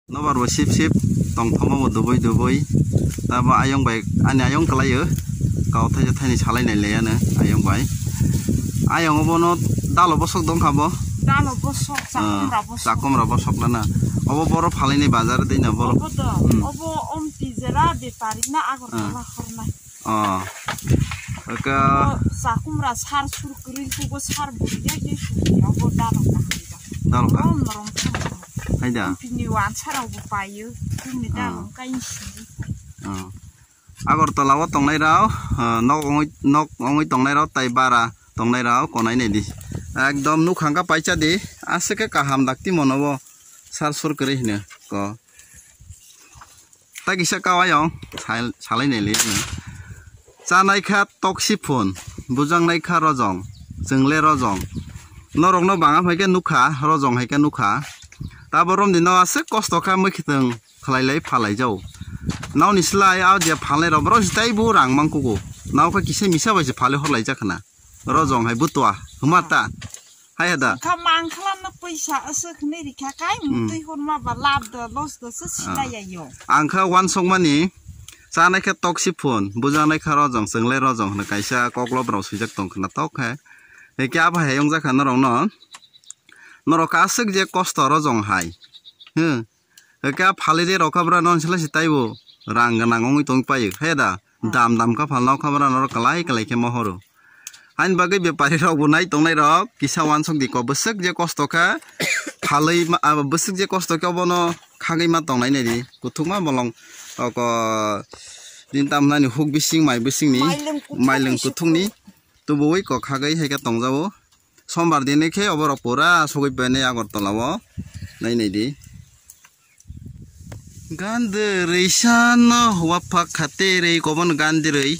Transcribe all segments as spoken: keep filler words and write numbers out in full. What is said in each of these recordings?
Nobar bo sip sip tong thoma bo dubui dubui. Tabo ayong bai, ani ayong kalai o. Kau thaisa thaini salai nai le ano ayong bai. Ayong obo no dalo bosok dong kha bo. Dalo bosok, ah, chakumra bosok. Chakumra bosok lana. Obo boro phalai ni bazar dei na boro. Obo do, hmm, obo omti jera bepari na Agartala, ah, hornai. Oh. Aka. Obo chakumra sar sur kwrwi kugo sar buriya ke suri obo dalo na. Dalo ka. Norom norom. Haida. Pini wan sara obo payo. Pini dalo, ah, kain suri. Oh. Agartala o tongnai rao, ah, nok ongoi, nok ongoi tongnai rao tai bara tongnai rao konai nai di. Ekdom nuk hangka paisa di. Aswk khe kaham dakti mono bo sar sur kwrwi hino ko. Ta kisa kawai o sal-, salai nai le no. Chanai kha toksi phun, bujang nai kha rojong, chwngle rojong. Norok no banga phai khe nukha, rojong hai khe nukha. Ta borom di no aswk kosto kha mwkhitwng khlai lai phalai jau. Nao ni slai a je phalai rok bro tai bo rang mang kugo. Nao kha kisa misa bai se phalai hor lai jak khna. Rojong hai butua, huma ta. Hai hada. Kha mangkhala no paisa aswk hwnwi rikha kai, hmm, mutwi hwnma ba lab do, los do se, ah, silai ya yo. Ang kha wansok mani, chanai khe toksi phun, bujanai kha rojong, chwnglai rojong hwnwi kaisa koklop rok swijak tong khna tok khe. Heke abo hai wng jak kha norok no. Norok kha aswk je kosto rojong hai. Hmm. Hwnkhe a phalwi de rok kha bwrano selai se taibo rang gwnang wngwi tong paio, he da? Hmm. Dam dam kha phalna kha bwrano oro kwlai kwlai khe mohoro. Haini bagwi bepari rok bo nai tongnai rok kisa wansok di ko, bwswk je kosto kha phalwi ma, abo bwswk je kosto khe obono khagwi ma tongnai nai di, kuthukma bolong oko din tamnani huk bising mai bisingni mailwng kuthukni, mailwng kuthukni tubuwi kok khagwi hai khe tongjago. Sombar dini khe oborok pura sogwi painai Agartala o. Nai nai di. Gandhi rwi sano wapha khate rwi kobon Gandhi rwi.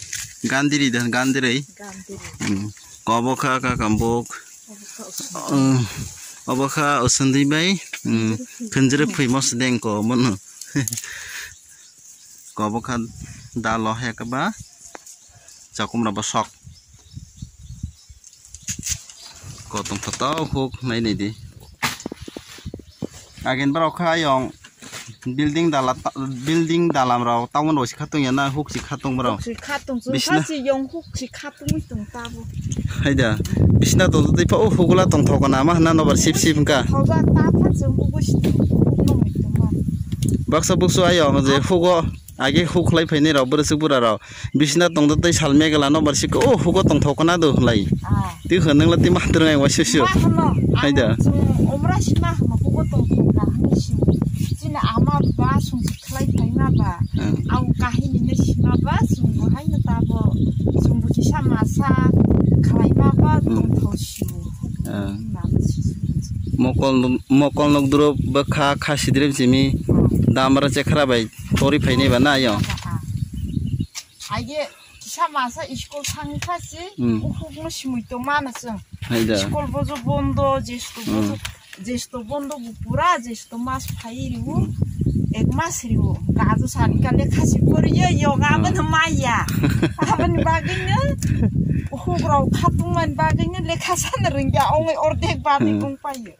Gandhi rwi dan Gandhi rwi. Gandhi rwi. Hmm. Kobo kha kha kambok. Kobo kha usundui. Hmm. Obo kha usundui bai. Hmm. Khunjuru phui mos deng ko mono. Kobo kha dalo he kaba. Chakumra bosok. Kotong photo huk nai nai di. Agen borok kha ayong building dala, building dalam rok town rok si khatung ya na huk si khatung borok. Huk si khatung, chwng bisna kha si yong huk si khatung tong tabo. Haida bisna tong tei pa o hukula tong thok na ma hna nobar sip sip ka. Thoga ta pha chwng bugo si tong tong ma. Baksa buksu ayong je hugo. Age huk khlai phainai rok, bwrwswk bura rok bisina tongda tei sal megela no bar siko, "O hugo tongthok khna do," hwnlai. Ah. Twi hwn nwngla twi ma twrwng ai waisa sio. Ma hwno, haida. Ang chwng omra sima hwno hugo tongthok kha hwnwi sio. Chini ama ba sungsi khlai phaima ba, hmm, ang kahini no sima ba, chwng bo haino tabo, chwng bo kisa masa khlai ma ba, hmm, tongthok sio. Ah. Mokol, mokol nokdro bwkha kha sidrip simi damra chekhra bai tori phainai ba na yo. Aige kisa masa school thang kha si, hmm, bukhuk no simui tong mano chwng. Haida. School bojo bondo, jesto bojo, hmm, jesto bondo bu pura, jesto mas phai riu. Hmm. Ek mas riu. Gajo sani ka lekha si poriyo, yo, hmm, aboni maya. Aboni bagwi no, bukhuk rok khatung mani bagwi no lekha sana rwngya, ongoi ordek bani, hmm, wng paio.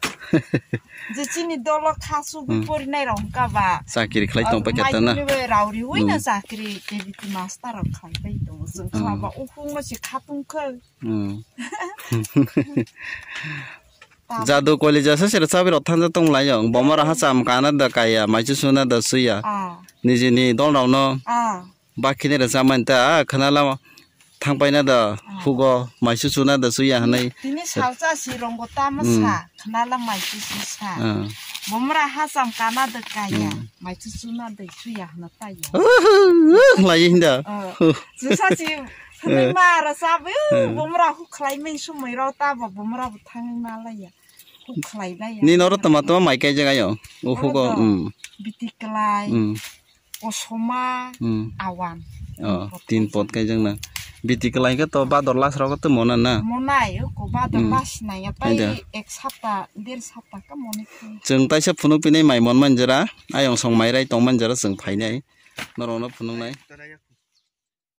Je chini dolo kha sugwi, hmm, porinai rok wngkha ba. Chakiri khlai tong paikha ta na. Maiduguri bai rauri wi na, hmm, chakiri K B T master rok khlai pai tongo. Chwng, hmm, kha ba ukhung no se khatung kha. Hmm. Jadu koli jasa sira chabi rok thanja tong lai yong. Bomora ha cham kana da kaya, maichu suna da suya. Ah. Nijini dol rok no. Ah. Bakhe ni rwchapmani ta, ah, khwnala thang paina da, ah, hugo, maisu chuna da chuya hwnwi. Tini salsa si rongo tamo, hmm, sa, khwnala maisu si sa. Ah. Bomra hacham kana da kaya, hmm, maisu chuna da chuya hwna taya. Lai hinda. Oh, chusa si, eh, hwnwi ma rwchap, eh, eh, bomra huk khlai mani somoi rok tabo bomra bo thangwi ma laya. Huk khlai laya. Ni noro tama tama mai kaijak ayo. O hugo, oro do, hmm. Biti klai. Hmm. Kosoma, hmm, awan. Oh, tin pot kaijakna. Biti kwlai khe to bador last rok to mona na. Monai, ko bador, hmm, last nai ya, tai haida, ek sapta, der sapta ka mone khe. Chwng taisa phunuk pinai mai mon manjera, ayong song mai rai tong manjera chwng phainai. Norok no phunuk nai.